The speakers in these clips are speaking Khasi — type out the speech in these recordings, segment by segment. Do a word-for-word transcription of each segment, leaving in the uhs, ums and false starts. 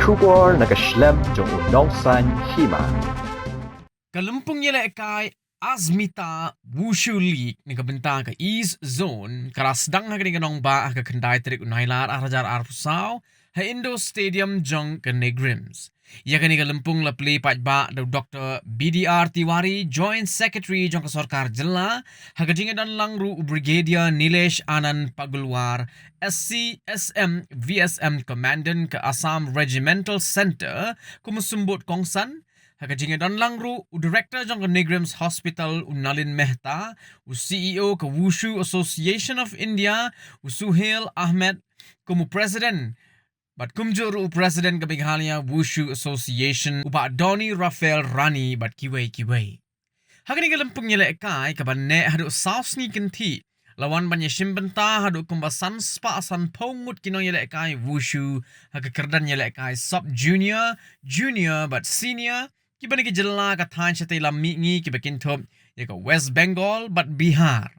Khubor na ka shlem jong u nongsaiñ hima. Ka lympung ïalehkai Asmita Wushu League na ka bynta ka East Zone ka la sdang ha kane ka nongbah ha ka khyndai tarik u Nailar ar hajar arphew saw ha Indoor Stadium jong ka NEIGRIHMS. Ïa kane ka lympung la plie paidbah da u Doctor B D R Tiwari, Joint Secretary jong ka Sorkar Jylla, ha ka jingïadonlang ruh u Brigadier Nilesh Anand Pagulwar, S C S M V S M Commandant ka Assam Regimental Centre kum u symbud kongsan, ha ka jingïadonlang ruh u Director jong ka NEIGRIHMS Hospital u Nalin Mehta, u C E O ka Wushu Association of India, u Suhail Ahmed, kum u President, bad kumjuh ruh u President ka Meghalaya Wushu Association, u Bah Donny Raphael Rani, bad kiwei kiwei. Ha kane ka lympung ïalehkai kaba neh haduh saw sngi kynthih, la wan ban ïashim bynta haduh kumba san spah sanphew ngut ki nongïalehkai Wushu, ha ka kyrdan ïalehkai Sub Junior, Junior bad Senior, kiba na ki jylla ka thaiñ shatei lam mihngi kiba kynthup ïa ka West Bengal bad Bihar.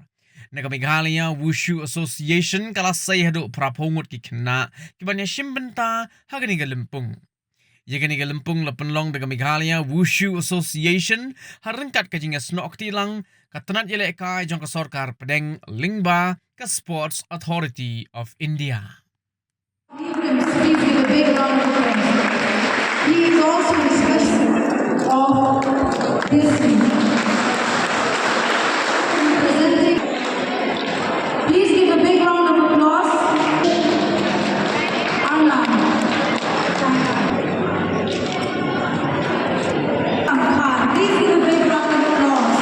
Na ka Meghalaya Wushu Association ka la sei haduh phraphew ngut ki khynnah kiban ïashim bynta ha kane ka lympung. Ïa kane ka lympung la pynlong da ka Meghalaya Wushu Association ha ryngkat ka jingïasnoh kti lang ka tnat ïalehkai jong ka sorkar pdeng lyngba ka Sports Authority of India. Please give a big round of applause. He is also a special of this week. Presenting, please give a big round of applause. Arnab. Please give a big round of applause.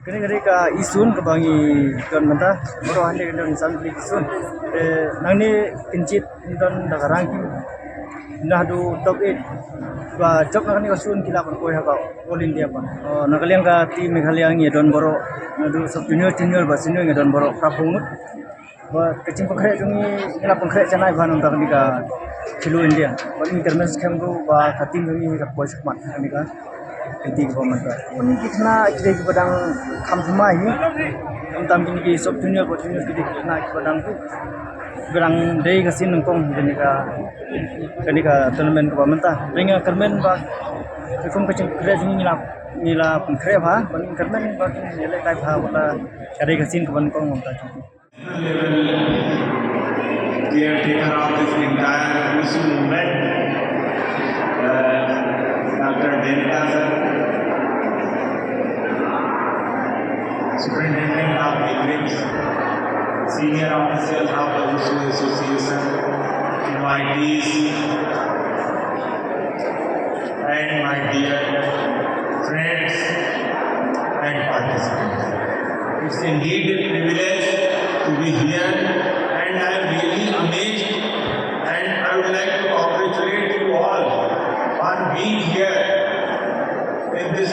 Kane ka dei ka issues kaba ngi don mynta, baroh hynriew ngi don san tylli ki issues. Eh, nangne kynjit don da ka ranking naduh top eight. Ba jop na kane ka issues ki lah ban poi ha ka All India ba. Oh, na ka liang ka team Meghalaya ngi don baroh naduh sub junior, junior ba senior ngi don baroh phraphew ngut. Ba ka jingpynkhreh jong ngi, ngi la pynkhreh janai bha na ka bynta kane ka Khelo India. Ba ngi kyrmen skhem ruh ba ka team jong ngi ka poi shakhmat ha kane ka kynti kaba mynta. Kine ki khynnah ki dei kiba dang kham thymmai hi. Khamtam kine ki sub junior bad junior ki dei ki khynnah kiba dang, kiba dang dei ka sien nyngkong kane ka, kane ka tournament kaba mynta. Ba ngi kyrmen ba ka kum ka jingpynkhreh jong ngi la, ngi la pynkhreh bha. Ba ngi kyrmen ba ngi lehkai bha wat la ka dei ka sien kaba nyngkong mynta. Level caretaker of this entire Wushu movement, uh, Doctor Devika sir, Superintendent of NEIGRIHMS, senior officials of the Wushu Association, invitees, and my dear friends and participants. It's indeed a privilege to be here, and I am really amazed, and I would like to congratulate you all on being here in this